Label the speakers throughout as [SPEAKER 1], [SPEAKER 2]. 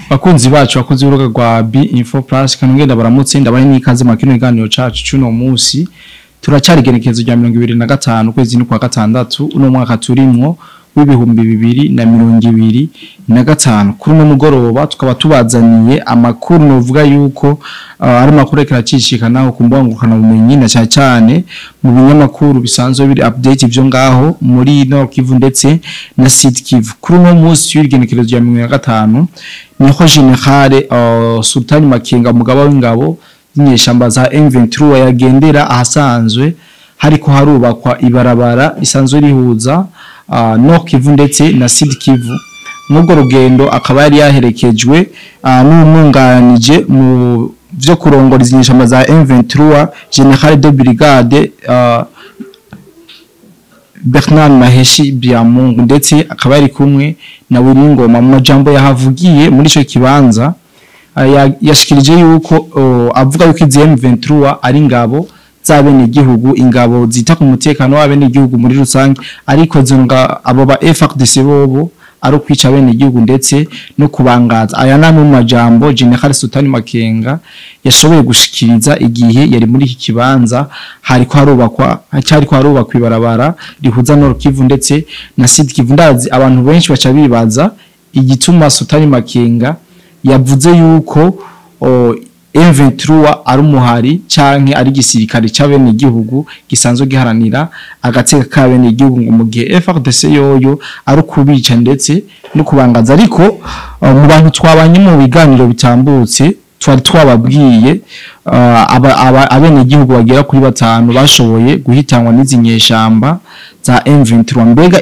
[SPEAKER 1] Bakunzi bacu, bakunzi b'urubuga rwa B Info Plus, kanongenda baramutse, ndabahe n'ikaze mu kino kiganiro cacu cuno munsi. Turacari igenekerezo rya 25 ukwezi n'ukwa gatandatu uno mwaka turimwo w'2025. Kuri uno mugoroba tukaba tubazaniye amakuru novuga yuko ari amakuru ariko aracicikanaho ku mbuga ngurukanabumenyi, na cyane cyane mu binyamakuru bisanzwe biri update ivyo ngaho muri Nord Kivu ndetse na Sud Kivu. Kuri uno munsi w'igenekerezo rya 25 niho General Sultani Makenga, umugaba w'ingabo z'inyeshamba za M23, yagendera ahasanzwe hariko harubakwa ibarabara isanzwe rihuza Nord Kivu ndetse na Sud Kivu. Mw'urwo rugendo akaba yari yaherekejwe n'umwunganije mu vyo kurongora izi nyeshamba za M23, General de Brigade Bernard Maheshi Byamungu, ndetse akaba yari kumwe na Willy Ngoma. Mu majambo yahavugiye muri ico kibanza, yashikirije yuko avuga yuko izi M23 ari ingabo z'abenegihugu, ingabo zita ku mutekano w'abenegihugu muri rusange, ariko abo ba FARDC bobo ari ukwica abenegihugu ndetse no kubangaza. Aya namwe mu majambo General Sultani Makenga yashoboye gushikiriza igihe yari muri iki kibanza hariko harubakwa, hariko harubakwa ibarabara rihuza Nord Kivu ndetse na Sud Kivu. Ndazi abantu benshi baca bibaza igituma Sultani Makenga yavuze yuko M23 ari umuhari canke ari igisirikare c'abenegihugu gisanzwe giharanira agateka k'abenegihugu, ngo mu gihe FARDC yoyo ari ukubica ndetse no kubangaza. Ariko mu bantu twabanye mu biganiro bitambutse, twari twababwiye abenegihugu bagera kuri 5 bashoboye guhitanwa n'izi nyeshamba za M23. Mbega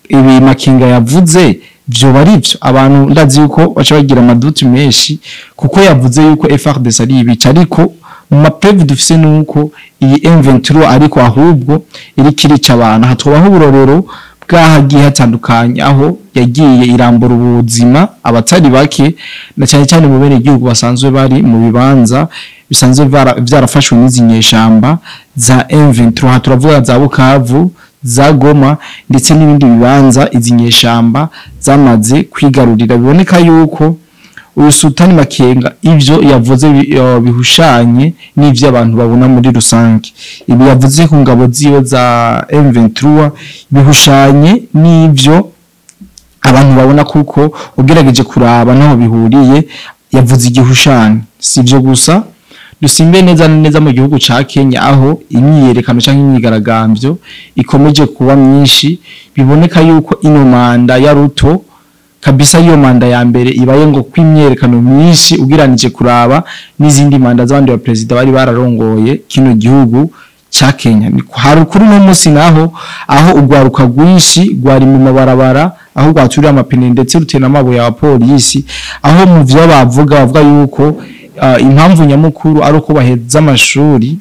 [SPEAKER 1] ibi Makenga yavuze vyoba ari vyo? Abantu ndazi yuko baca bagira amaduti menshi kuko yavuze yuko FARDC ari ibica, ariko mu ma preuves dufise nuko iyi M23 ariko ahubwo iriko irica abantu. Aha twobaho uburorero bw'ahagiye hatandukanye aho yagiye irambura ubuzima abatari bake, na cyane cyane mu bene gihugu basanzwe bari mu bibanza bisanzwe vyarafashwe n'izi nyeshamba za M23. Aha turavuga za Bukavu, za Goma ndetse n'ibindi bibanza izi nyeshamba zamaze kwigarurira. Biboneka yuko uyu Sultani Makenga ivyo yavuze bihushanye n'ivyo abantu babona muri rusange. Ibi yavuze ku ngabo ziwe za M23 bihushanye n'ivyo abantu babona, kuko ugerageje kuraba naho bihuriye yavuze igihushanye. Si ivyo gusa, dusimbe neza neza mu gihugu ca Kenya aho imyiyerekano canke imyigaragambyo ikomeje kuba myinshi. Biboneka yuko ino manda ya Ruto kabisa, iyo manda ya mbere ibaye ngo kwimyerekano myinshi ugiranije kuraba n'izindi manda z'abandi ba president bari bararongoye kino gihugu ca Kenya. Hari kuri no munsi naho aho ugwaruka rwinshi rwari mu mabarabara, aho rwaturira amapine ndetse rutera amabuye ya polisi, aho mu vyo bavuga yuko impamvu nyamukuru ari uko baheza amashuri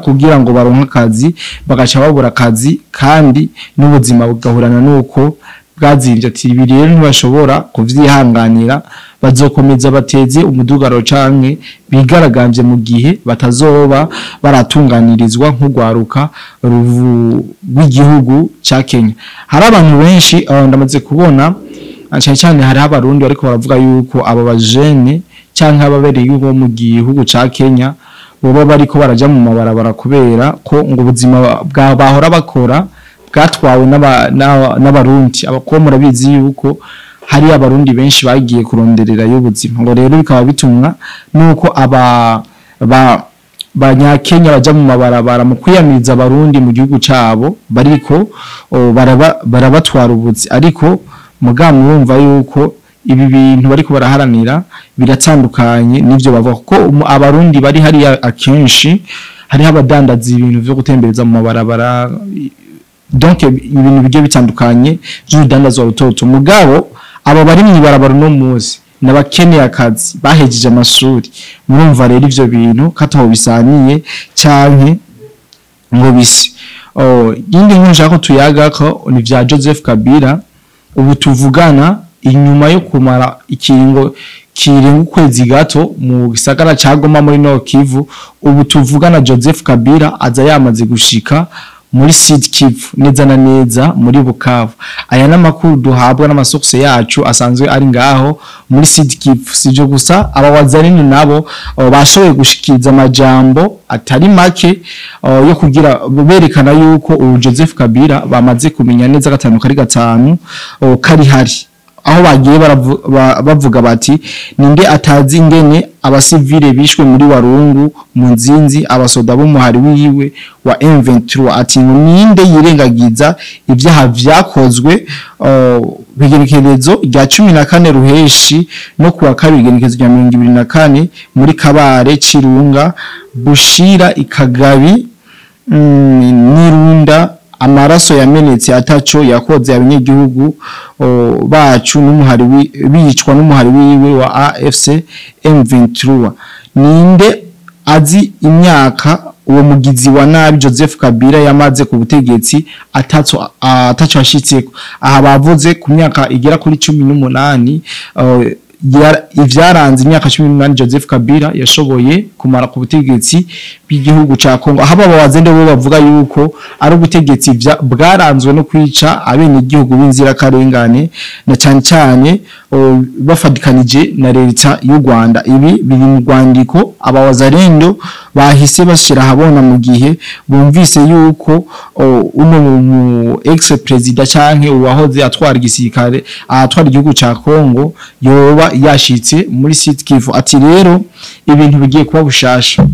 [SPEAKER 1] kugira ngo baronke akazi, bagaca babura akazi kandi n'ubuzima bugahurana nuko bwazimvye. Ati ibi rero ntibashobora kuvyihanganira, bazokomeza bateze umudugaro canke bigaragambye mu gihe batazoba baratunganirizwa nk'urwaruka rw'igihugu ca Kenya. Hari abantu benshi ndamaze kubona, cyane cyane hari abarundi bariko baravuga yuko aba bajene canke ababereye bo mu gihugu ca Kenya boba bariko baraja mu mabarabara kubera ko ngo ubuzima bwa bahora bakora bwatwawe n'abarundi. Abako murabizi yuko hari abarundi benshi bagiye kuronderera y'ubuzima, ngo rero bikaba bitumwa nuko aba banyakenya baja mu mabarabara mu kwiyamiriza abarundi mu gihugu cabo bariko barabatwara ubuzi. Ariko muga murumva yuko ibi bintu bariko baraharanira biratandukanye n'ivyo bavuga, kuko abarundi bari hariya akenshi hariho abadandaza ibintu vyo gutembereza mu mabarabara, donc ibintu bigiye bitandukanye vy'urudandazwa rutoto. Mugabo abo bari mw'ibarabara uno munsi n'abakeneye akazi bahejeje amashuri. Murumva rero ivyo bintu kataho bisaniye canke ngo bise. Yindi nkuru nshaka ko tuyagako ni vya Joseph Kabila. Ubu tuvugana inyuma yo kumara ikiringo kirenga ukwezi gato mu gisagara ca Goma muri Nord Kivu, ubu tuvugana Joseph Kabila aza yamaze gushika muri Sud Kivu, neza na neza muri Bukavu. Aya n'amakuru duhabwa n'amasource yacu asanzwe ari ngaho muri Sud Kivu. Sivyo gusa, aba Wazalendo nabo bashoboye gushikiriza amajambo atari make yo kugira berekana yuko ubu Joseph Kabila bamaze kumenya neza gatanu kari gatanu kari hari, aho bagiye bavuga bati: "Ninde atazi ingene abasivile bishwe muri Warungu mu Nzinzi, abasoda b'umuhari wiwe wa M23?" Ati ngo ninde yirengagiza ibyaha vyakozwe bigerekerezo rya 14 Ruheshi no kuwa kabiri igenekerezo rya 24 muri Kabare, Kirunga, Bushira, Ikagabi n'Irunda, amaraso yamenetse ataco yakoze abanyagihugu bacu n'umuhari bicwa n'umuhari wiwe wa AFC M23? Ninde azi imyaka uwo mugizi wa nabi Joseph Kabila yamaze ku butegetsi ataco ashitseko? Aha bavuze ku myaka igera kuri 18, ivyaranze imyaka 18 Joseph Kabila yashoboye kumara ku butegetsi bw'igihugu ca Kongo, aho aba Wazalendo bo bavuga yuko ari ubutegetsi bwaranzwe no kwica abene igihugu b'inzirakarengane, na cyane cyane bafatikanije na leta y'u Rwanda. Ibi biri mu rwandiko aba Wazalendo bahise bashira ahabona mu gihe bumvise yuko uno mu ex président canke uwahoze atwara igisirikare, atwara igihugu ca Kongo, yoba yashitse muri Sud Kivu. Ati rero ibintu bigiye kuba bushasha.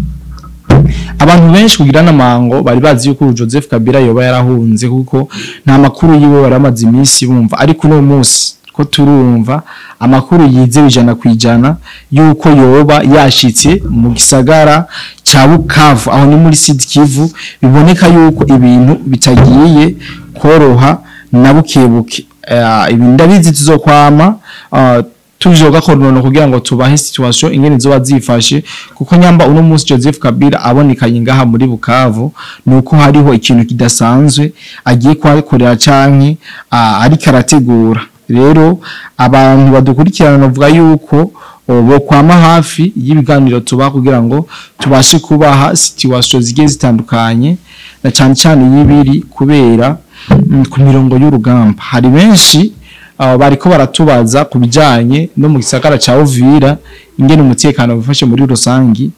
[SPEAKER 1] Abantu benshi kugira n'amango bari bazi yuko Joseph Kabila yoba yarahunze, kuko nta makuru yiwe bari bamaze iminsi bumva, ariko uno munsi ko turumva amakuru yizewe 100% yuko yoba yashitse mu gisagara ca Bukavu, aho ni muri Sud Kivu, biboneka yuko ibintu bitagiye koroha na bukebuke. Ibi ndabizi tuzokwama tujoga konono kugira ngo tubahe situation ingene zoba zifashe, kuko nyamba uno munsi Joseph Kabila abonekanye ngaha muri Bukavu, nuko hariho ikintu kidasanzwe agiye kwakorera canke ariko arategura. Rero abantu badukurikirana bavuga yuko bo kwama hafi y'ibiganiro tuba kugira ngo tubashe kubaha situation zigiye zitandukanye, na cyane cyane y'ibiri kubera ku mirongo y'urugamba. Hari benshi bariko baratubaza ku bijanye no mu gisagara ca Uvira, ingene umutekano wifashe muri rusangi,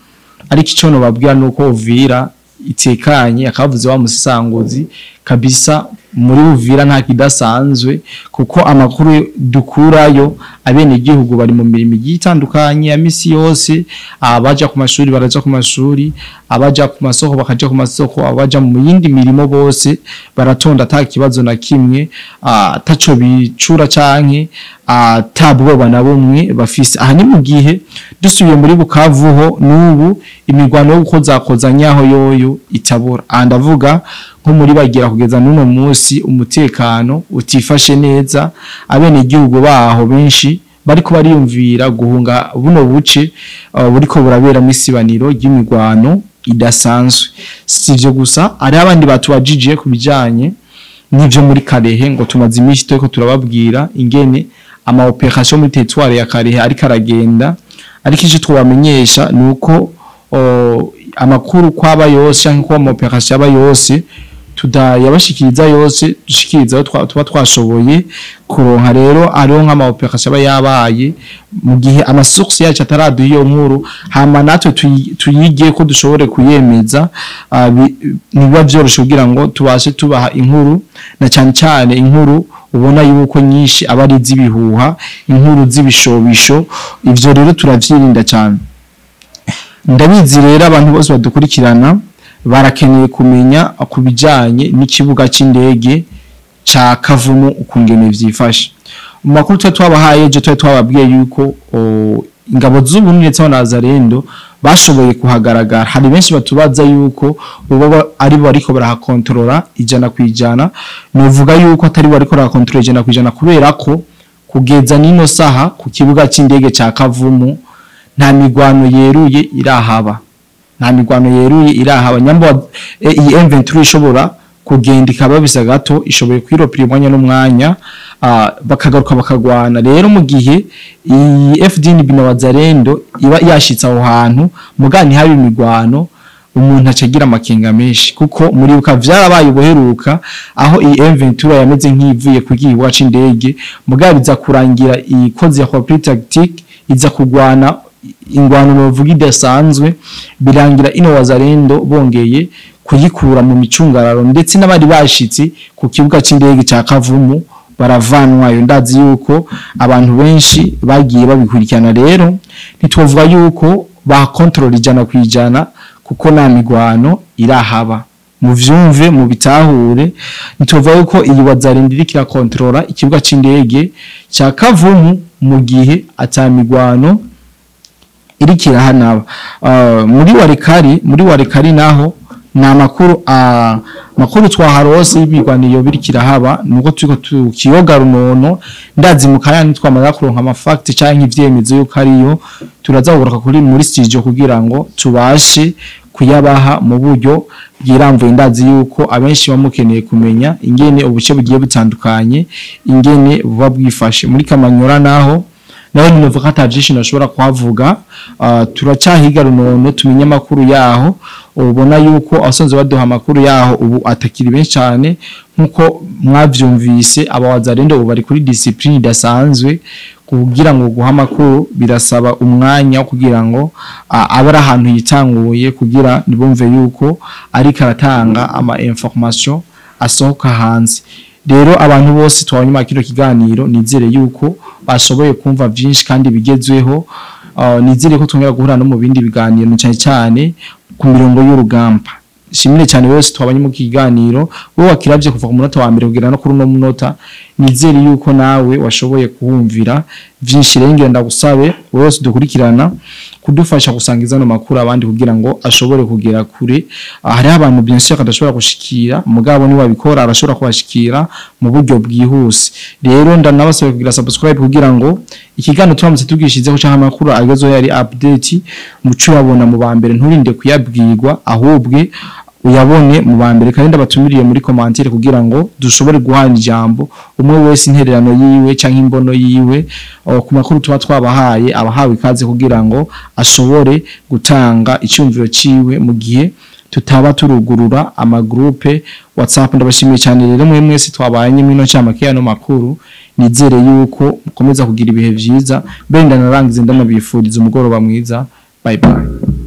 [SPEAKER 1] ariko ico no babwira nuko Uvira itekanye. Akavuze wa musisanguzi kabisa, muri Uvira nta kidasanzwe, kuko amakuru dukurayo, abene igihugu bari mu mirimo igiye itandukanye ya misi yose. Abaja ku mashuri baraja ku mashuri, abaja ku masoko bakaja ku masoko, abaja mu yindi mirimo bose baratonda ata kibazo na kimwe, ataco bicura canke atabwoba na bumwe bafise. Aha ni mu gihe dusubiye muri Bukavu ho n'ubu imirwano yo gukozakozanyaho yoyo itabura. Aha ndavuga nko muri Bagira, kugeza n'uno munsi umutekano utifashe neza. Abene igihugu baho benshi bariko bariyumvira guhunga buno buce buriko burabera mu isibaniro ry'imirwano idasanzwe. Si ivyo gusa, hari abandi batubajije ku bijanye n'ivyo muri Kalehe, ngo tumaze iminsi turiko turababwira ingene ama opération muri territoire ya Kalehe ariko aragenda, ariko icyo twabamenyesha nuko amakuru kwaba yose canke ko ama opération aba yose tudayabashikiriza yose, dushikiriza ayo tuba twashoboye kuronka. Rero hariho nk'ama opération aba yabaye, mu gihe ama source yacu ataraduha iyo nkuru, hama natwe tuyige ko dushobore kuyemeza, ntibiba vyoroshe kugira ngo tubashe tubaha inkuru, na cyane cyane inkuru ubona yuko nyinshi aba ari iz'ibihuha, inkuru z'ibishobisho. Ivyo rero turavyirinda cyane. Ndabizi rero abantu bose badukurikirana barakeneye kumenya ku bijanye n'ikibuga c'indege ca Kavumu ukungene vyifashe. Mu makuru tuba twabahaye ejo, tuba twababwiye yuko ingabo z'Uburundi ndetse na Wazalendo bashoboye kuhagaragara. Hari benshi batubaza yuko ubu ari bo bariko barahakontorora 100%. Novuga yuko atari bo bariko barahakontorora 100%, kubera ko kugeza nino saha ku kibuga c'indege ca Kavumu nta migwano yeruye irahaba, nta migwano yeruye irahaba. Nyamba iyi M23 ishobora kugenda ikababisa gato, ishoboye kwiropira umwanya n'umwanya, bakagaruka bakagwana. Rero mu gihe iyi FDNB na Wazalendo iba yashitse aho hantu muga ntihabe imigwano. Umuntu acagira amakenga menshi, kuko muribuka vyarabaye ubuheruka aho iyi M23 yameze nk'ivuye ku kibuga c'indege, mugabo iza kurangira ikoze ya repli tactique, iza kugwana ingwano novuga idasanzwe, birangira ino Wazalendo bongeye kuyikura mu micungararo, ndetse n'abari bashitse ku kibuga c'indege ca Kavumu baravanwayo. Ndazi yuko abantu benshi bagiye babikurikirana. Rero ntitwovuga yuko ba control 100%, kuko nta migwano irahaba. Muvyumve, mubitahure, ntitwovuga yuko iyi Wazalendo iriko irakontorora ikibuga c'indege ca Kavumu mu gihe ata migwano iriko irahanaba. Muri Walikale naho ni amakuru makuru twaharose y'ibigwaniro biriko irahaba, nuko turiko tukiyoga runono. Ndazi mu kanya nitwamara kuronka ama facts canke ivyemezo yuko ariyo, turaza kugaruka kuri muri studio kugira ngo tubashe kuyabaha mu buryo bwiramvuye. Ndazi yuko abenshi bamukeneye kumenya ingene ubuce bugiye butandukanye, ingene buba bwifashe. Muri Kamanyora naho naho ninovuga ko ata vyinshi nashobora kuhavuga. Turacyahiga runono tumenye amakuru yaho. Ubona yuko abasanzwe baduha amakuru yaho ubu atakiri benshi cyane. Nkuko mwavyumvise, abawazalendo ubu bari kuri discipline idasanzwe, kugira ngo guha amakuru birasaba umwanya wo kugira ngo abe ari ahantu yitanguye, kugira ntibumve yuko ariko aratanga ama information asohoka hanze. Rero abantu bose twabonye kino kiganiro, nizere yuko bashoboye kumva vyinshi kandi bigezweho. Nizere ko twongera guhura no mu bindi biganiro, cyane cyane ku mirongo y'urugamba. Shimire cyane wese twabanye mu kiganiro, wowe wakiravye kuva ku munota wa mbere kugera no kuri uno munota. Nizere yuko nawe washoboye kuhumvira vyinshi. Rero ngenda ndagusabe wowe wese dukurikirana kudufasha gusangiza no makuru abandi kugira ngo ashobore kugera kure. Hariho abantu bien sûr adashobora gushikira, mugabo ni wabikora arashobora kubashikira mu buryo bwihuse. Rero ndanabasaba kugira subscribe kugira ngo ikiganiro turamutse tugishizeho canke amakuru agezweho yari update muco uyabona mu ba mbere, nturinde kuyabwirwa, ahubwo uyabone mu ba mbere. Kandi ndabatumiriye muri commentaire kugira ngo dushobore guhana ijambo, umwe wese intererano yiwe canke imbono yiwe ku makuru tuba twabahaye, abahawe ikaze kugira ngo ashobore gutanga icyumviro ciwe mu gihe tutaba turugurura amagroupe WhatsApp. Ndabashimiye cyane rero mwe mwese twabanye mino cyamake yano makuru. Nizere yuko mukomeza kugira ibihe vyiza. Mbere ndanarangiza, ndanabifuriza umugoroba mwiza. Bye bye.